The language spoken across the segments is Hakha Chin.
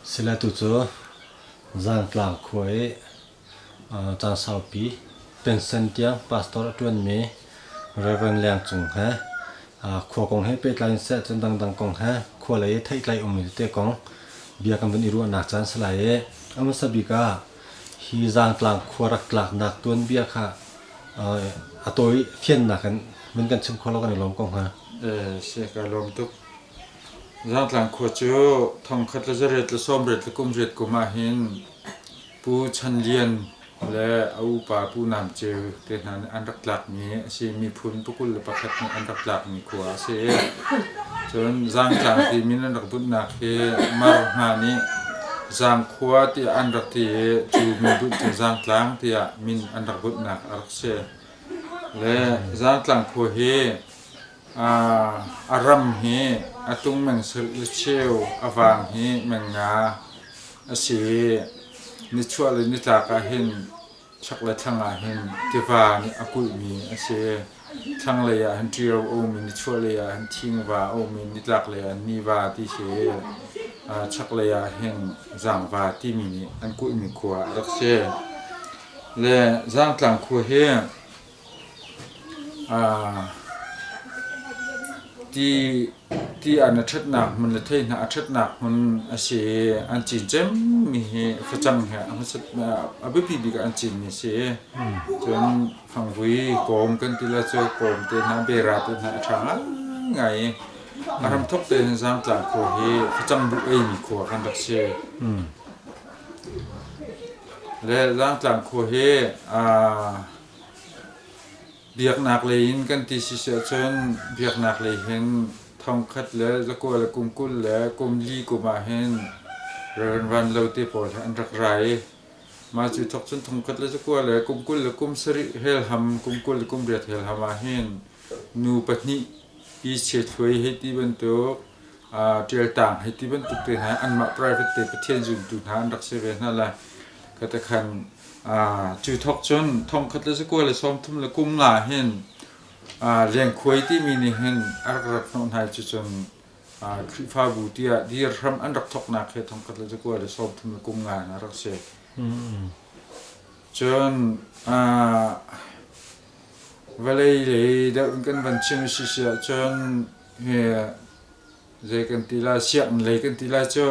Sile tu cu Zaangtlang khua i caan saupi pension tiang pastor a ṭuanmi Rev. Leng Cung he khua kong he pehtlai in seh cun dangdang kong he khua lei i theihtlai ummi tete kong bia kan vun i ruahnak caan si lai i a hmasa bik ah hi Zaangtlang khua rak tlaknak tuanbia kha a tawi fiannak in vun kan chim kho law kan i lawm ko hnga. Si ka lawm tuk. Zaangtlang khua cu thongkhat le zariat le sawmriat le kumriat kum ahhin Pu Chan Lian le a upa Pu Nam Ceu te hna nih an rak tlakmi a si. Miphun pakul le pakhat nih an rak tlakmi khua a si. Cun Zaangtlang ti min an rak bunhnak hi Mar hna nih Zaangkhua tiah an rak ti i cu min bunh cu Zaangtlang tiah min an rak bunhnak a rak si. Le Zaangtlang khua hi A ram hi a tung meng sarih le cheu, a vang hi meng nga a si i nichuah le nitlak ah hin chak le thlang ah hin tiva nih a kulhmi a si. Thlanglei ah hin ṭio a um i nichuahlei ah hin thingva a um i nitlaklei ah niva ti si i chaklei ah hin zaangva timi nih an kulhmi khua a rak si. Le Zaangtlang khua hi Ti an a ṭhatnak hmun le thei hna a ṭhatnak hmun a si i an cin cemmi hi facang he a biapi bik ah an cinmi a si. Cun fangvui kawm kan ti lai cu kawm te hna bera te hna a ṭha ngaingai i a hramthawk tein Zaangtlang khua hi facang buh eimi khua kan rak si. Le Zaangtlang khua hi Biaknak lei in kan ti siseh ahcun biaknak lei hin thongkhat le zakua le kum 20 le kum li kum ah hin Reverend Van Lo te pawl hi an rak ra i mah cu thawk cun thongkhat le zakua le kum 20 le kum sarih helham kum 20 le kum riat helham ah hin nu pahnih Pi Chia Thluai hei ti bantuk Ṭialtang hei ti bantuk te hna anmah private te Pathian zumtu hna an rak si ve hna lai. Ka khan cu thawk cun thongkhat le zakua le sawmthum le kum nga hin lengkhuai timi nih hin a rak rat hnawh hna i cucun Khrihfabu tiah dir hram an rak thawknak hi thongkhat le zakua le sawmthum le kum nga in a rak si. Cun vawlei lei deuh in kan van chim si si ahcun Zei kan ti lai, sianginn lei kan ti lai cu.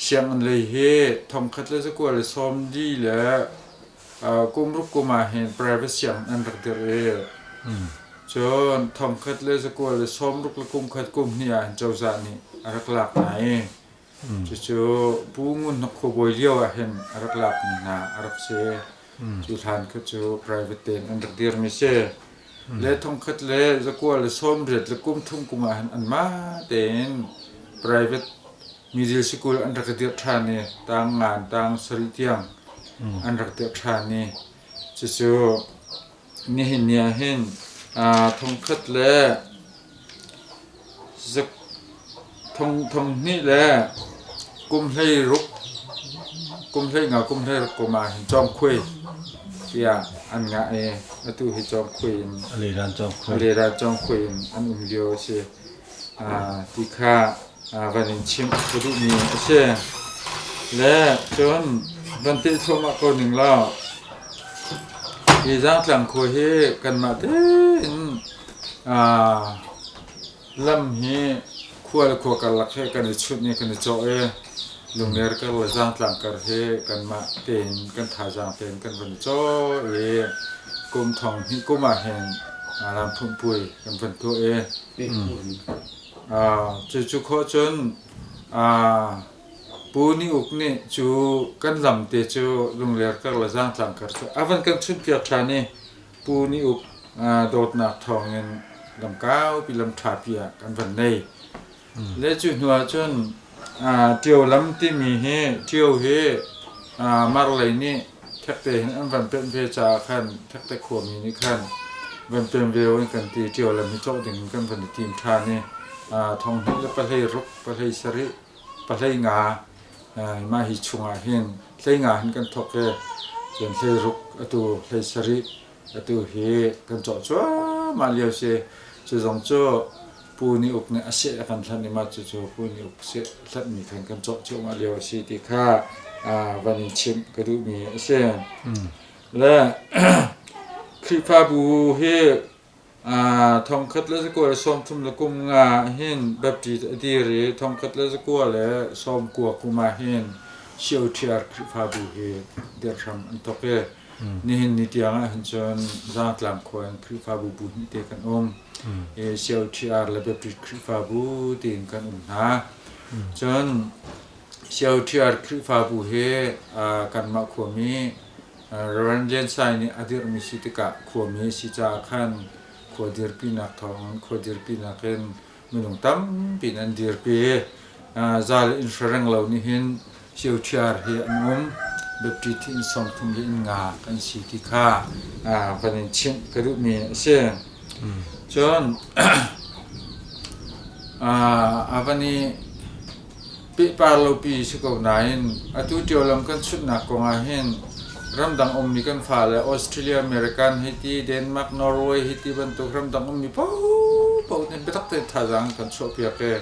Sianginn lei hi thongkhat le zakua le sawm li le kum ruk kum ah hin private sianginn an rak dirh i cun thongkhat le zakua le sawm ruk le kum khat kum hnih ah hin cozah nih a rak lak hna i cucu Pu Ngun Hnok Khuabawi lio ah hin a rak lakmi hna a rak si. Cu hlan kha cu private tein an rak dirmi si. Le thongkhat le zakua le sawmriat le kum thum kum ah hin anmah tein private middle school an rak i dirh ṭhan i tang ngan tang sarih tiang an rak dirh ṭhan i cucu nihin ni ah hin thongkhat le Thong hnih le kum hleiruk, kum hleinga kum hleiruk kum ah hin cawngkhui tiah an ngah i atu hi cawngkhui in a cawngkhui in an um lio a si. Ti kha van in chimh ka duhmi a si. Le cun van teh thluahmah ko ning law hi Zaangtlang khua hi kanmah tein Lam hi khua le khua karlak he kan i chunh i kan i cawh i Lungler kar le Zaangtlang kar hi kanmah tein kan thazaang tein kan van i cawh i kum thong hnih kum ah hin lam phunpui kan van tuah i cucu khawh cun Pu Ni Uk nih cu kan lam te cu Lungler kar le Zaangtlang kar cu a van kan chunhpiak ṭhan i Pu Ni Uk dawtnak thawngin lam kaupi lam ṭhapi ah kan van nei. Le cu hnu ah cun Ṭio lam timi hi Ṭio hi Marlei nih thekte hin an van pemh ve caah khan thekte khuami nih khan van pem ve in kan ti. Ṭio lam hi cawh ding in kan van i tim ṭhan i thong hnih le pahlei ruk, pahlei sarih, pahlei nga mah hi chungah hin hlei nga hin kan thawk i cun hlei ruk atu hlei sarih atu hi kan cawh cuahmah lio si. Cu zong cu Pu Ni Uk nih a seh a kan hlanh i mah cucu Pu Ni Uk seh hlanhmi khan kan cawh cuahmah lio a si ti kha van in chimh ka duhmi a si. Le Khrihfabu hi thongkhat le zakua le sawmthum le kum nga hin Baptist a dir i thongkhat le zakua le sawmkua kum ah hin COTR Khrihfabu hi dirhram an thawk i nihin ni tiang ah hin cun Zaangtlang khua in Khrihfabu bu hnih te kan um. I COTR le Baptist Khrihfabu tiin kan um hna. Cun COTR Khrihfabu hi kanmah khuami Rev. Lian Sai nih a dirhmi si tikah khuami a si caah khan khua dirpinak thawngin khua dirpinak in minung tampi in an dirpi. Za le inn hra reng lo nih hin COTR hi an um. Baptist hi inn 30 le inn nga kan si ti kha van in chimh ka duhmi a si. Cun a van i Pehpar lopi si ko nain atu ṭiolam kan chutnak kong ahhin ramdang ummi kan fale Australia, American hei ti, Denmark, Norway hei ti bantuk ramdang ummi paohpaoh nih biatak tein thazaang kan chuahpiak i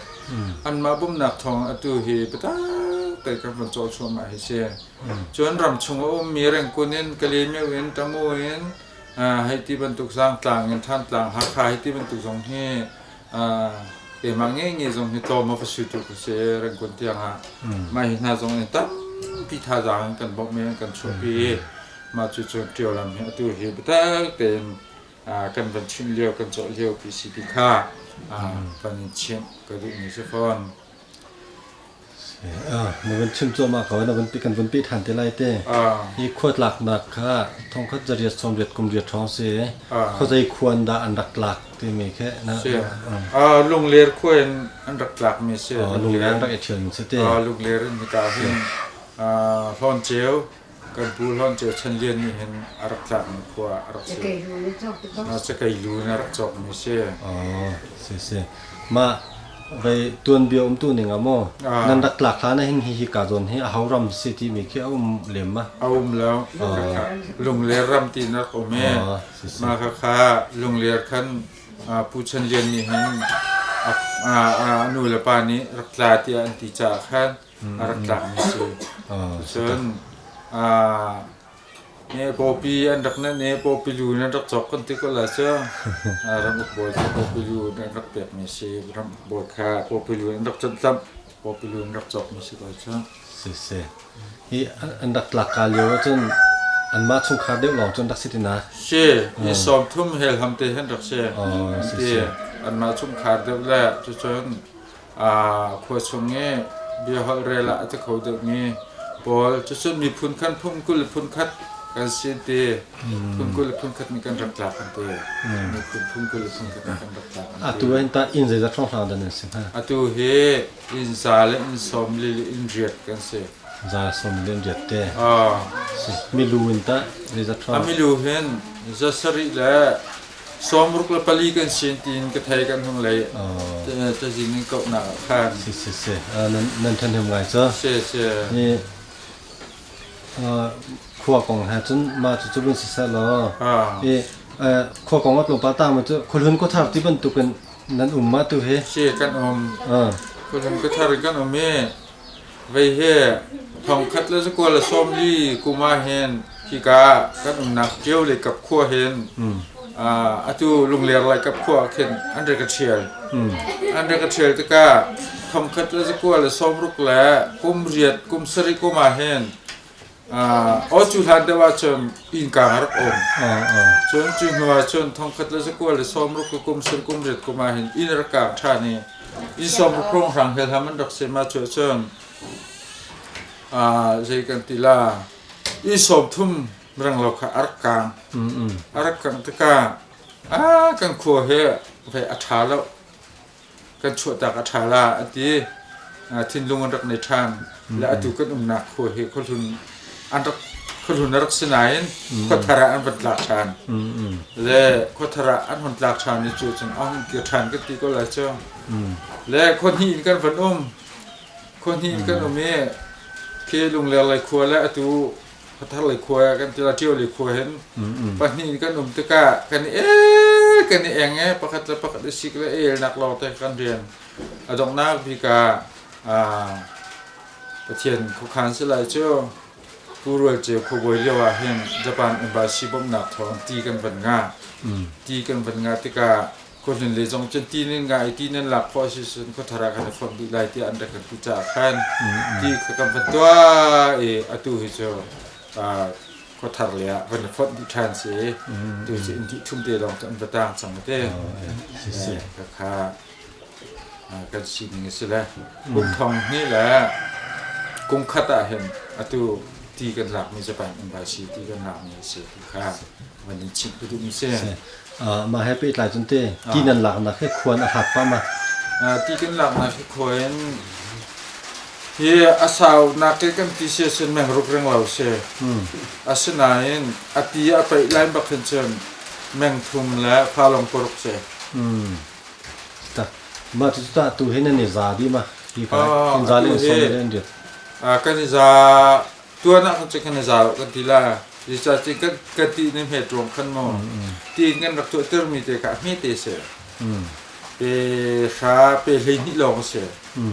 anmah bawmhnak thawng atu hi biatak tein kan von cawl cuahmah hi si. Cun ramchung a ummi Rengkun in, Kalaymyo in, Tamu in hei ti bantuk Zaangtlang in, Thantlang, Hakha hei ti bantuk zong hi Keimah ngenge zong hi tlawm a va suitu ka si Rangoon tiang ah. Mah hi hna zong in tampi thazaang in kan bawmh i an kan chuahpi i mah cu cun ṭio lam hi atu hi biatak tein kan van chimh lio kan cawh lio pi si ti kha van in chimh ka duhmi si fawn. Na van chim cuahmah ko, na van kan van peh ṭhan te lai te. Hi khua tlaknak kha thongkhat zariat sawmriat kum riat hrawng si. Khuazei khua in dah an rak tlak timi khi na Si. Lungler khua in an rak tlakmi si. Lungler an rak i ṭhialmi si te. Lungler in hika hin Hlawnceu kan pu Hlawnceu Chan Lian nih hin a rak tlakmi khua a rak si. Cakei lu in a rak cawkmi si. Si si. Mah vei tuanbia umtu ning ah maw nan rak tlak hlan ah hin hihi ka zawn hi aho ram si timi khi a um lem ma? A um lo. Lungler ram ti nak um i mah kha Lungler khan Pu Chan Lian nih hin a nu le pa nih rak tla tiah an ti caah khan a rak tlakmi si. Cun Pawpi an rak nenh i pawpi lu in an rak cawk kan ti ko lai cu. Ramuk bawi cu pawpi lu in an rak pekmi si. Ramuk bawi kha pawpi lu in an rak conhlamh. Pawpi lu in rak cawkmi si ko cu. Si si. Hi an rak tlak ka lio ahcun anmah chungkhar deuh lawng cun rak si tina. Si, hi 30 helham te hin rak si. Si si. Anmah chungkhar deuh le cucun khua chung i biaholh rel ah a ti kho deuhmi pawl cucun miphun khan phun 20 le phun khat kan si an ti. Phun 20 le phun khat nih kan rak tlak an ti. Miphun phun 20 le phun khat nih kan rak tlak an ti. Atu hin tah inn zeizat hrawnghrang dah nan si hnga? Atu hi inn za le inn sawm li le inn riat kan si. Za sawm li in riat te. Milu in tah zeizat hrawng? A milu hin za sarih le 64 kan sin tiin ka thei kan hung lei cazin in kauhnak ah khan. Si si si nan ṭhahnem ngai cu. Si si. Hi khua kong he cun mah cu cu vun si seh law hi khua kong a tlawmpal tang cu khuahlun khuathar ti bantukin nan um ma tu hi. Si kan um. Khuahlun khuathar in kan um i vei hi 1140 kum ah hin hika kan umnak ṭio le kap khua hin atu Lungler lai kap khua ah khin an rak ka ṭhial. An rak ka ṭhial tikah 1160 le kum riat kum sarih kum ah hin aw cu hlan deuh ahcun innka a rak um. Cun cu hnu ahcun 1160 le kum sarih kum riat kum ah hin inn a rak kang ṭhan i inn 60 hrawnghrang helham an rak si ma cu ahcun zei kan ti la inn 30 renglo kha a rak kang. A rak kang tikah kan khua hi vei a ṭha lo. Kan chuahtak a ṭha la a ti. Thinlung an rak nei ṭhan. Le atu kan umnak khua hi khuahlun an rak khuahlun a rak si nain khuathar ah an van tlak ṭhan. Le khuathar ah an hon tlak ṭhan i cu cun a hung kir ṭhan kan ti ko lai cu. Le khua hnih in kan van um. Khua hnih in kan um i khi Lungler lei khua le atu Khuathar lei khua kan ti la Ṭio lei khua hin pahnih in kan um tikah kan i ee. Kan i eng e pakhat le pakhat i sik le elnak lawng te kan rian. A donghnak bik ah Pathian khuakhan si lai cu. Pu Rual Ceu khuabawi lio ah hin Japan embassy bawmhnak thawng ti kan van ngah. Ti kan van ngah tikah khuahlun lei zong cun ti nan ngah i ti nan lak khawh si cun khuathar ah kan i fonh dih lai tiah an rak kan ti caah khan ti kha kan van tuah i atu hi cu khuathar lei ah van i fonh dih ṭhan si. Tu cu inn dih thum te lawng cu an va tang cang te. Khakha kan sining a si le kum thong hnih le kum khat ah hin atu ti kan lakmi Japan embassy ti kan lakmi a si ti kha van in chimh ka duhmi si. Mah he pehtlai cun te ti nan laknak hi khuan a hlat pah ma? Ti kan laknak hi khuan hi a saunak ke kan ti si ahcun meng ruk reng lo si. Asinain a ti a paih lai bak hin cun meng thum le falong paruk si. Mah cu tah tu hi nan i za dih ma? Hi ka in za le in som le in riat. Kan i za tuan ah kan kan i za kan ti la. Zeicahti kan kan ti ni hmet ruang khan mu. Ti kan rak tuah ter mi te kha hme te se. Pe hra pe 12 lawng se.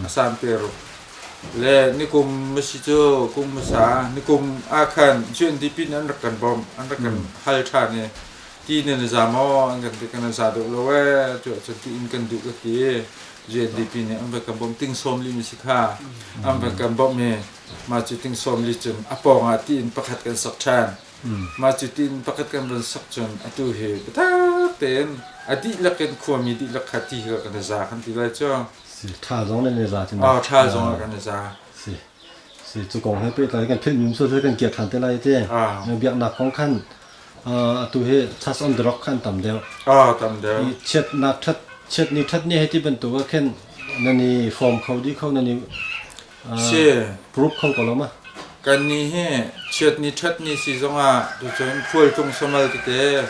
Asan pe ruk. Le nikum masi cu kum hmasa nikum ah khan UNDP an rak kan bawmh an rak kan hal ṭhan i ti nan i za maw an kan ti kan i za deuh lo ee cu ahcun ti in kan duh ka ti UNDP nih an va kan bawmh ting sawm li mi si kha an va kan bawmh i mah cu ting sawm li cun a pawng ah ti in pakhat kan sak ṭhan mah cu ti in pakhat kan van sak cun atu hi biatak tein a dihlak in khuami dihlak kha ti hi kan i za kan ti lai cu si ṭha zong nan i za ti na ṭha zong ah kan i za si si cu kong he pehtlai kan philh mi so kan kir ṭhan te lai te biaknak kong khan Atu hi Church on the Rock kha an tam deuh. Ah, tam deuh. I chiatnak ṭhat chiat ni ṭhat ni hei ti bantuk ah khin nan i form kho dih kho nan i Si. proof kho ko lo ma? Kan nih hi chiat ni ṭhat ni si zongah tucun khualtlung samal tete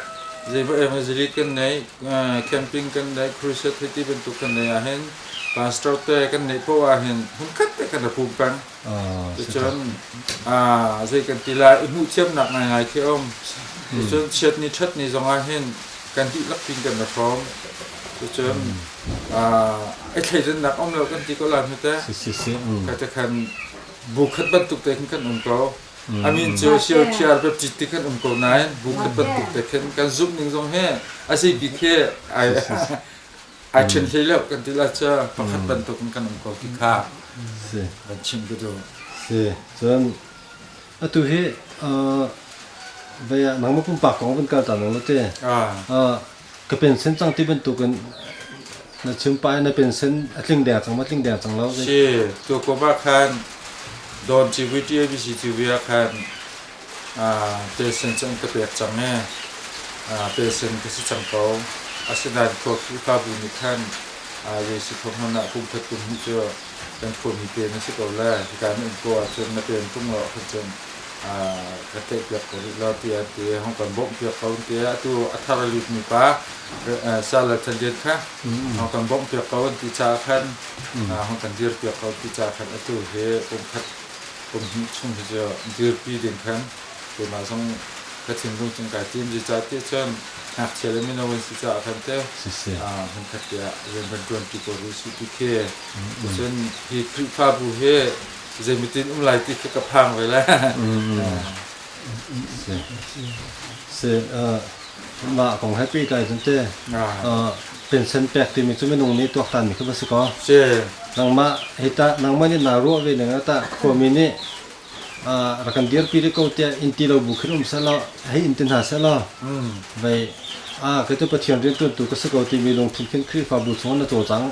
zeimaw evangelist kan nei, camping kan nei, crusade hei ti bantuk kan nei ahhin pastor te kan neih poah ahhin hmunkhat te kan i pum peng. Cucun zei kan ti lai i hmuhthiamnak ngaingai khi a um. Cucun chiat ni ṭhat ni zongah hin kan dihlak pin kan i hrawm. Cucun i thleidannak um lo kan ti ko lai hme teh. Ka te khan bu khat bantuk te khin kan um ko. Amin cu COTR Baptist ti kan um ko nain bu khat bantuk te khin kan zumh ning zong hi a si bik hi ai Ai ṭhen hlei lo kan ti lai cu pakhat bantuk in kan um ko ti kha Si. van chim ka duh. Si. Cun atu hi vei ah nangmah pumpak kong van kal ta nang lo te. Ka pension cang ti bantukin na chim pa na pension a tling deng cang ma tling deng cang lo. Si, tu ko ba khan Don TV TABC TV ah khan pension cu an ka pek cang i pension ka si cang ko. Asinain khua Khrihfabu nih khan zei si hmanh ah kum khat kum hnih cu kan khuami pe na si ko le hika na um ko ahcun na pen tung lo ahcun cun ka tlaihpiak ko rih lo tiah an ti. Hong kan bawmhpiak ko an ti. Atu a thar a lutmi pa Sal Than Lian kha hong kan bawmhpiak ko an ti caah khan hong kan dirpiak ko ti caah khan atu hi kum khat kum hnih chung hi cu dirpi ding khan keimah zong ka thinlung cung kai tim zeicahtiah cun ngakchia le mino an si caah khan te hmunkhat te ah rian van ṭuan ṭi ko rih usih ti khi cun hi Khrihfabu hi zeimitin um lai ti khi ka phang ve le Si mah kong he pehtlai cun te pension pek timi cu minung nih tuaktanmi kha va si kaw nangmah hi tah nangmah nih naa ruah ve ning ah tah khuami nih rak kan dirpi rih ko tiah in ti lo bu khin um sehlaw hei in ti hna sehlaw vei a kei tu Pathian rianṭuantu ka si ko timi lungthin khin Khrihfabu chungah na cawlcang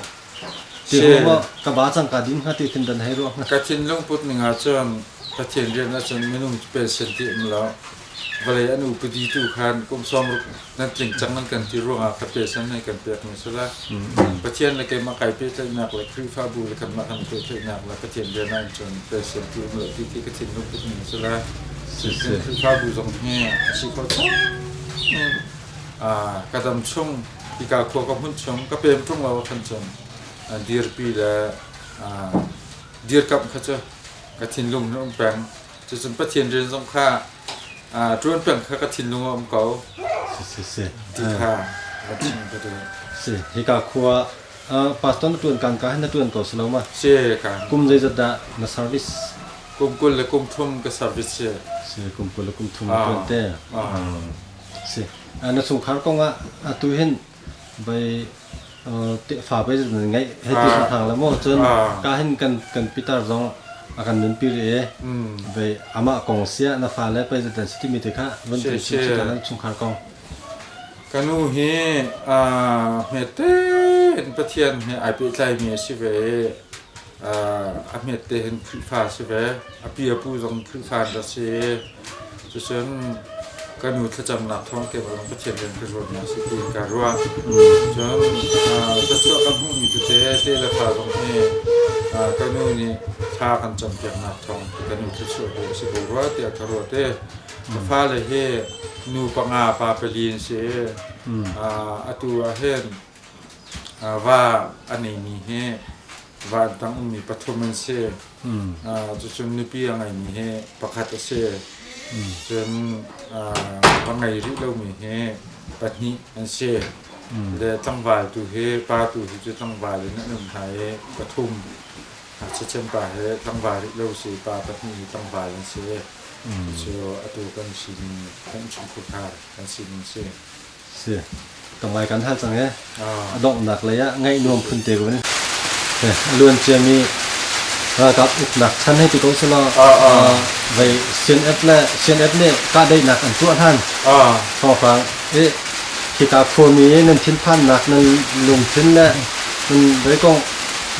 ti maw ka ba cang ka din hnga ti khin dan hei ruah hnga Ka thinlung put ning ah cun Pathian rian ahcun minung pension ti um lo Vawlei an upadi tu khan kum 60 nan tling cang nan kan ti ruangah ka pesan hei kan pekmi si la. Pathian le keimah kai pehtlaihnak le Khrihfabu le kanmah kan pehtlaihnak le Pathian rian ah cun pesan ti um lo ti khi ka thinlung put ning si la. Khrihfabu zong hi a si kho chung ka dam chung hika khua ka hmun chung ka pem ṭung lo khan cun dirpi le dirkamh kha cu ka thinlung na um peng. Cucun Pathian rian zong kha ṭuan peng kha ka thinlung a um ko. Si si si. Ti kha. Van chim ka duh. Si, hika khua pastor na ṭuan kan ka hin na ṭuan ko si lo ma? Si kan. Kum zeizat dah na service? Kum 23 ka service si. Si, kum 23 na ṭuan te. Si. Na chungkhar kong ah atu hin bai tefa bai nan ngeih hei ti thang la maw cun ka hin kan kan pitar zong a kan nunpi rih i bai amah kong sia na fale pei zetan si timi te kha van kan chim si kan chungkhar kong. Ka nu hi hmete in Pathian he ai pehtlaimi a si ve i a hmete hin Khrihfa a si ve. A pi a pu zong Khrihfa an rak si i cucun ka nu thlacamnak thawng keimah zong Pathian rian ka zuamnak si tiin ka ruah. Cun thluachuah kan hmuhmi tete te le fa zong hi ka nu nih thla kan campiaknak thawng ka nu thluachuah hi a si ko rua tiah ka ruat i Ka fale hi nu panga pa pali an si i atu ah hin va a neimi hi va an tang ummi pathum an si. Cucun nupi a ngeimi hi pakhat a si. Cun va ngei rih lomi hi pahnih an si. Le tlangval tu hi pa tu hi cu tlangval in an um hna i pathum. Ngakchia cem pa hi tlangval rih lo si pa pahnih hi tlangval an si. Cu atu kan sining kan chungkhar kan sining si. Si. Tamngai kan hal cang e. A donghnak lei ah ngaih nuam phun te ko ni. A luan ciami ralkap uknak chan hei ti ko selaw vei CNF le CNF nih kahdaihnak an tuah hlan. Thawngpang i khika khuami nan thinphannak nan lungthin le nan vei kong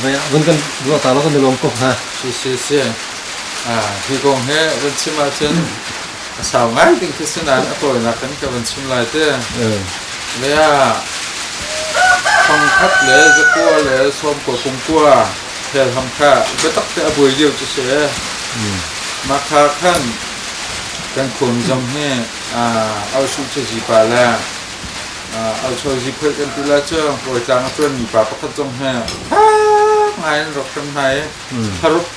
vei ah vun kan ruah ta lo kan i lawm ko hnga. Si si si. Hi kong hi van chim ahcun a sau ngai ding khi si nain a tawinak in ka van chim lai te. Le ah 1999 helham kha biatak te a buai lio cu si. Mah kha khan kan khuam zong hi Ausu cazi pa le Aucho zi phoih kan ti la cu Kawitlang a ṭuanmi pa pakhat zong hi fak ngai in rak hrem hna i tharuk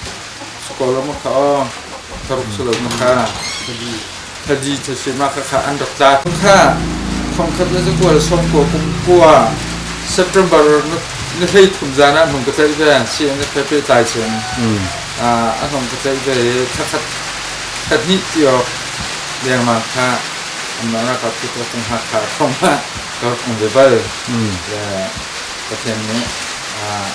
Sukolo ma kha aw tharuk silo ma kha thadi thasi ma kha kha an rak tla kha 1999 September ni 13 zan ah hung ka tlaih ve si an ka pehtlai cun a hung ka tlaih ve i thakhat khat hnih ti awk lengmang kha anmah ralkap cu ka kung Hakha thong ah ka rak um ve bal. Le Pathian nih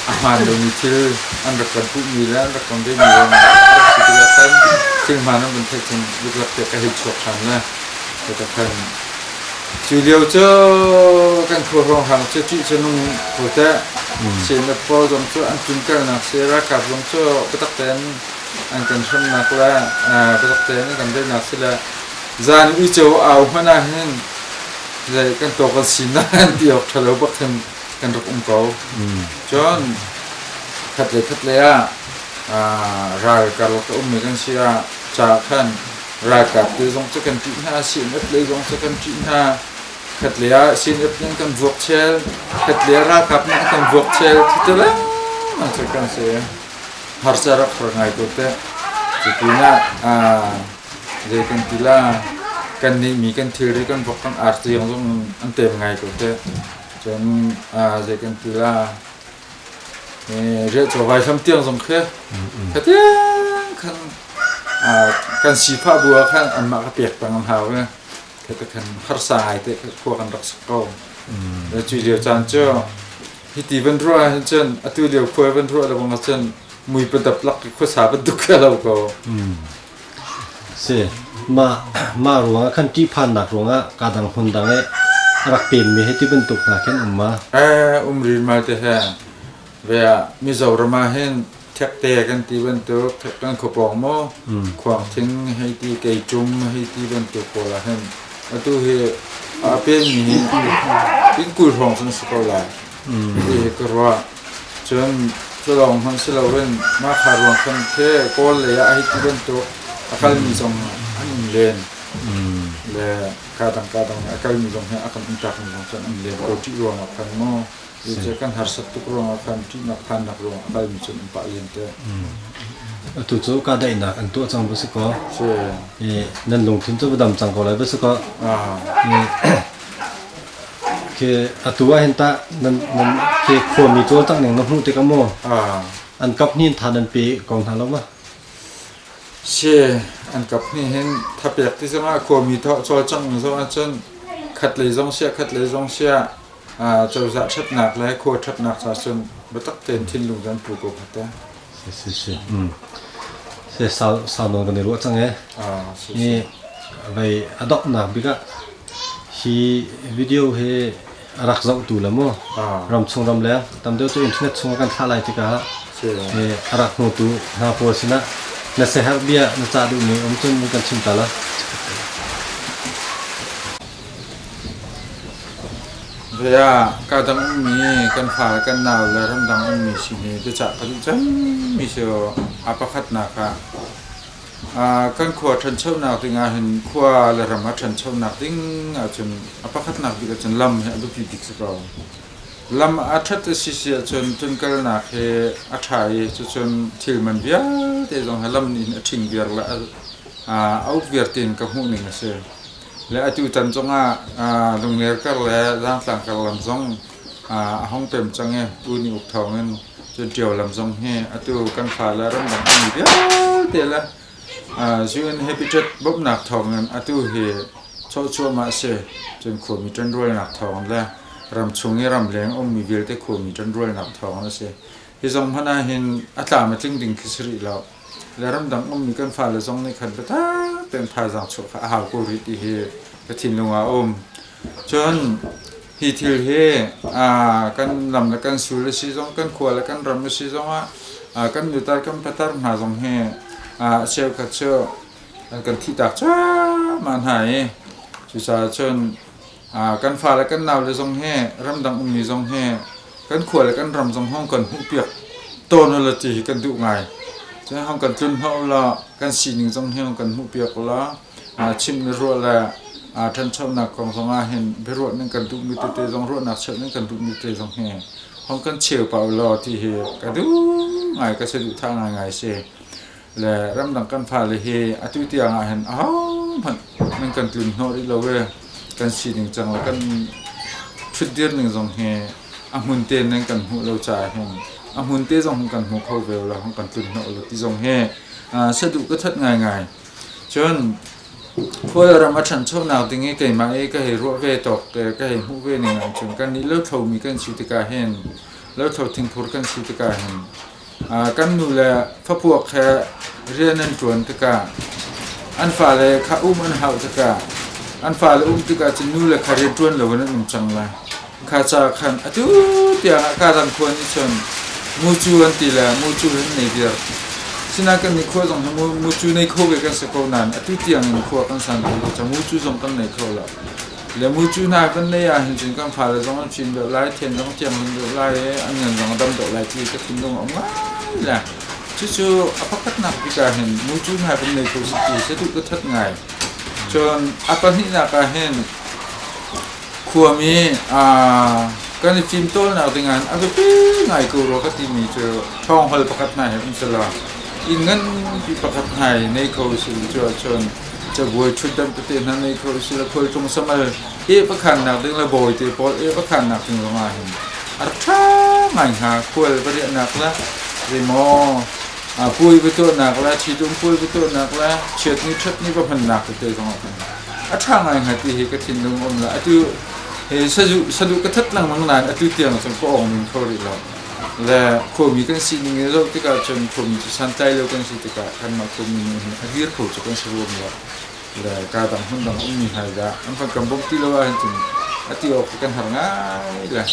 a hmaan lomi thil an rak kan puhmi le an rak kan vemi ruang ah rak si tikah khan thil hmaan an van theih cun luklak te ka hei chuak ṭhan le ka khan cu lio cu kan khua hrawnghrang cu ṭih cu nung ko teh. CNF pawl zong cu an tlunkalnak si ralkap zong cu biatak tein an kan hremnak le biatak tein an kan daihnak si le zan uico au hmanh ah hin zei kan tawk kan si nain ti awk ṭhalo bak khin kan rak um ko. Cun khatlei khatlei ah ral karlak a ummi kan si ah ca khan ralkap te zong cu kan ṭih hna, CNF lei zong cu kan ṭih hna. Khatlei ah CNF nih an kan vuak chel, khatlei ah ralkap nih an kan vuak chel, cuti lengmang cu kan si. Harsa rak har ngai ko teh. Cutinah zei kan ti la kan nihmi kan thilri kan vok kan ar tiang zong an tem ngai ko teh. Cun zei kan ti la riahcaw vaihlam tiang zong khi khatiang khan kan sifah bu ah khan anmah ka pek peng an hau i khata khan harsa ngai te khua kan rak sak ko. Cu lio caan cu hiti van ruah ahhin cun atu lio khua van ruah lebang ahcun mui padap lak i khuasa bantuk khi a lo ko. Si mah mah ruangah khan ṭihphannak ruangah ka dang hmun dang i a rak pemmi hi ti bantuk hna khin um ma? Eh, um rin mal te he ve ah Mizoram ah hin thekte kan ti bantuk kan khuapawng maw khuangthing hei ti keiṭum hei ti bantuk pawl ah hin atu hi a pemmi hi inn 20 hrawng cun si ko lai ti hi ka ruah. Cun culawng hmanh si loin mah kha ruang khan khi Kawl lei ah hei ti bantuk a kalmi zong an um len. Le ka dang ka dang a kalmi zong hi a kan umtakmi zong cu an um len ko ṭih ruangah khan maw Cu kan harsat tuk ruangah khan ṭihnak phannak ruangah a kalmi cu an um pah len te. Atu cu kahdaihnak an tuah cang va si kaw. I nan lungthin cu va dam cang ko lai va si kaw. Khi atu ah hin tah nan nan khi khuami cawlcangh ning na hmuh tikah maw an kap hnih in tha nan pe ko hna lo ma? Si, an kap hnih hin thapek ti zongah khuami cawlcangh ning zong ahcun khat lei zong siah khat lei zong siah cozah ṭhatnak le khua ṭhatnak ca cun biatak tein thinlung cu an pu ko hnga teh. Si si si. Si sau sau nawn kan i ruah cang e. Si Hi vei a donghnak bik ah hi video hi a rak zohtu le mu ramchung ramleng tam deuh cu internet chung ah kan thlah lai tikah a rak hmutu hna pawl sinah na siaherh bia na cah duhmi um cun kan chim ta la. Zei ah kaa dang ummi kan fa le kan nau le ramdang ummi sin hi biacah ka duh cemmi cu a pakhatnak ah kan khua ṭhanchonak ding ahhin khua le ram a ṭhanchonak ding ahcun a pakhatnak bik ahcun lam hi a biapi bik si ko. Lam a ṭhat a si si ahcun tlunkalnak hi a ṭha i cucun thil man vialte zong hi lam nih hin a ṭhing viar le a uk viar tiin ka hmuh ning a si. Le atutan zongah Lungler kar le Zaangtlang kar lam zong a hung pem cang i Pu Ni Uk thawngin cun Ṭio lam zong hi atu kan fale ramdang ummi vialte le UN Habitat bawmhnak thawngin atu hi chawh cuahmah a si. Cun khuami ṭanrualnak thawng le ramchung i ramleng ummi vialte khuami ṭanrualnak thawng a si. Hi zong hmanh ah hin a tlam a tling ding khi si rih lo. Le ramdang ummi kan fale zong nih khan biatak tein thazaang chuah kha a hau ko rih ti hi ka thinlung ah a um. Cun hi thil hi kan lam le kan sul a si zong kan khua le kan ram a si zongah kan nutar kan patar hna zong hi cheukhat cu an kan thihtak cuahmah hna i cucaah cun kan fale kan naule zong hi ramdang ummi zong hi kan khua le kan ram zong hong kan hmuhpiak tawn ula ti hi kan duh ngai. Cun hong kan tlun hnawh ula kan sining zong hi hong kan hmuhpiak ula chimh le ruah le ṭhanchonak kong zong ah hin biaruah ning kan duhmi tete zong ruahnak cheuh ning kan duhmi tete zong hi hong kan cheu pah ulaw ti hi ka duh ngai ka saduhthah ngaingai si. Le ramdang kan fale hi atu tiang ah hin ahohmanh nan kan tlun hnawh rih lo i kan sining cang le kan ṭhutdir ning zong hi a hmun te nan kan hmuh lo caah hin a hmun te zong kan hmu kho ve lo kan tlun hnawh lo ti zong hi saduh ka that ngaingai. Cun Khualram a ṭhanchonak ding i keimah i ka hei ruah ve tawk te ka hei hmuh ve ning ahcun kannih lothlomi kan si tikah hin lothlo thingphur kan si tikah hin Kan nu le fapuak he rian an ṭuan tikah an fale kha um an hauh tikah an fale um tikah cun nu le kha rian ṭuan loin an um cang lai. Kha ca khan atu tiang ah Kadang khua nih cun mucu an ti le mucu hin nei viar. Sinain kannih khua zong hi mucu nei kho ve kan si ko nain atu tiang in khua kan san ko lo caah mucu zong kan nei kho lo. Le mucu hna kan nei ahhin cun kan fale zong an fim deuh lai, thian zong thianghlim deuh lai i an ngan zong a dam deuh lai ti ka thinlung a um ngai le cucu a pakhatnak bik ah hin mucu hna kan nei kho si ti saduh ka that ngai. Cun a pahnihnak ah hin khuami kan i fimtawlnak ding ah a biapi ngai ko rua ka timi cu ṭhawnghol pakhat hna hi um selaw inn nganpi pakhat hna hi nei kho usih cu ahcun cabuai ṭhutdanh tete hna nei kho usih le khualtlung samal e pakhannak ding le bawi te pawl e pakhannak ding zong ah hin a rak ṭha ngai hnga. Khual va riahnak le zeimaw puai va tuahnak le ṭhitum puai va tuahnak le chiatni ṭhatni va hmannak tete zong ah khan a ṭha ngai hnga ti hi ka thinlung um la. Atu he saduh ka that lengmang nain atu tiang cun ka awng ning kho rih lo. Le khuami kan sining in zoh tikah cun khuami cu santlai lo kan si tikah kanmah khuami nih hin a dir kho cu kan si ruam lo. Le ka dang hmun dang ummi hna dah an kan kan bawmh ti lo ahhin cun a ti awk kan har ngai le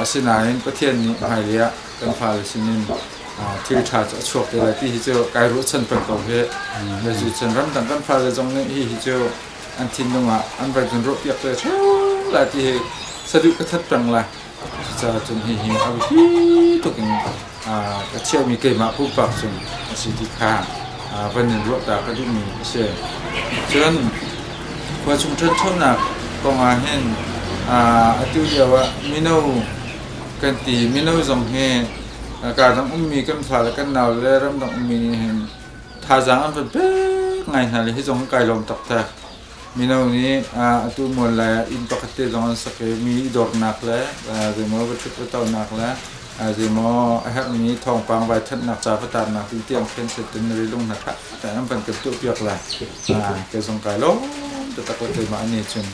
asinain Pathian nih hmailei ah kan fale sinin thil ṭha cu a chuak te lai ti hi cu kai ruahchan peng ko hi. Le cucun ramdang kan fale zong nih hi hi cu an thinlung ah an van kan ruahpiak te ṭheo lai ti hi saduh ka that peng lai. Cucaah cun hihi a biapi tuk in ka chiahmi keimah pumpak cun a si ti kha van in ruahta ka duhmi a si. Cun khua chung ṭhanchonak kong ah hin atu lio ah mino kan ti. Mino zong hi kaa dang ummi kan fale kan naule ramdang ummi nih hin thazaang an van pek ngai hna le hi zong kai lawm taktak. Mino nih atu mual lai ah inn pakhat te zong an sak i mi i dawrnak le zeimaw va ṭhut va tonak le zeimaw a herhmi thawngpang vai thanhnak ca va tarnak ding tiang khin setin na rilung hna ṭha tein an van kan tuahpiak lai. Kei zong kai lawm taktak le keimah nih cun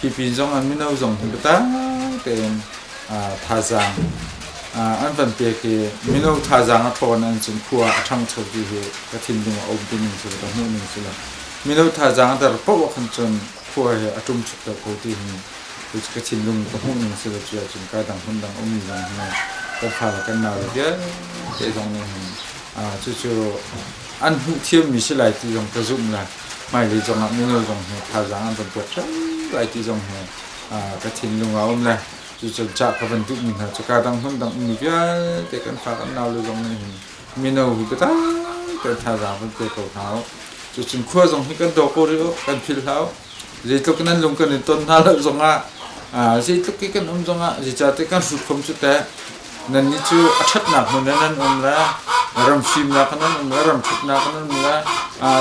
hi pin zong ah mino zong hi biatak tein thazaang an van pek i mino thazaang a ṭhawn an cun khua a ṭhangcho ti hi ka thinlung a um ti ning cu ka hmuh ning cu le mino thazaang a der paoh ah khan cun khua hi a ṭum chuk deuh ko ti hi ka thinlung ka hmuh ning si lo cu ahcun ka dang hmun dang ummi zong hi kan fale kan nau le vialte zong nih hin cucu an hmuh thiammi si lai ti zong ka zumh le hmailei zong ah mino zong hi thazaang an van pek ṭheo lai ti zong hi ka thinlung ah um le cucun cah ka van duhmi hna cu ka dang hmun dang ummi vialte kan fa kan nau le zong nih hin mino hi biatak kan thazaang van pe ko hna u. Cucun khua zong hi kan daw ko rih u, kan philh hlah u. Zeitluk in an lung kan in ton hna lo zongah, zeitluk i kan um zongah, zeicahtiah kan hrut khom cu teh, nannih cu a ṭhatnak hmun ah nan um le ram fimnak ah nan um le ram ṭhatnak ah nan um le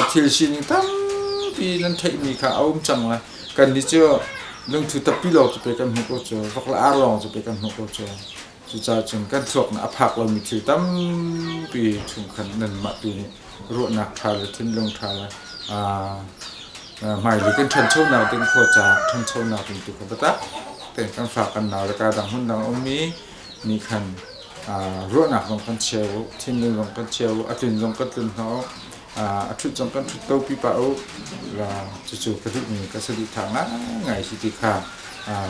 thil sining tampi nan theihmi kha a um cang le kannih cu lungthu tappi lawng cu pei kan hmuh ko cu, vok le ar lawng cu pei kan hmuh ko cu. Cucaah cun kan thluak a phak lomi thil tampi chung khan nanmah tu nih ruahnak ṭha le thinlung ṭha le hmailei kan ṭhanchonak ding khua caah ṭhanchonak ding tu kha biatak tein kan fa kan nau le ka dang hmun dang ummi nih khan ruahnak zong kan cheu u, thinlung zong kan cheu u, a tlun zong kan tlun hna u, a ṭhut zong kan ṭhut ko pipa u. Cucu ka duhmi ka saduhthah ngaingai si ti kha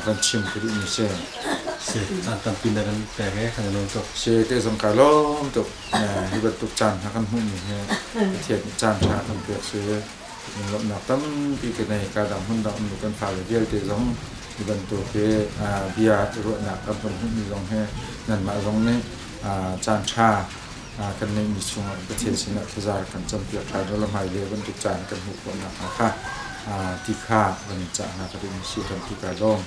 kan chim ka duhmi si. Si, caan tampi na kan pek e, kan i lawm tuk. Si, kei zong kai lawm tuk. Hi bantuk caan hna kan hmuhmi hi Pathian nih caan ṭha kan pek si. Lawmhnak tampi ka nei. Ka dang hmun dang ummi kan fale vialte zong hi bantuk hi bia ruahnak kan van hmuhmi zong hi nanmah zong nih caan ṭha kan neihmi chungah Pathian sinah thlaza kan campiak ṭhan u la hmailei bantuk caan kan hmuh khawh nakhnga kha ti kha van in cah hna ka duhmi si kan ti kai lawm.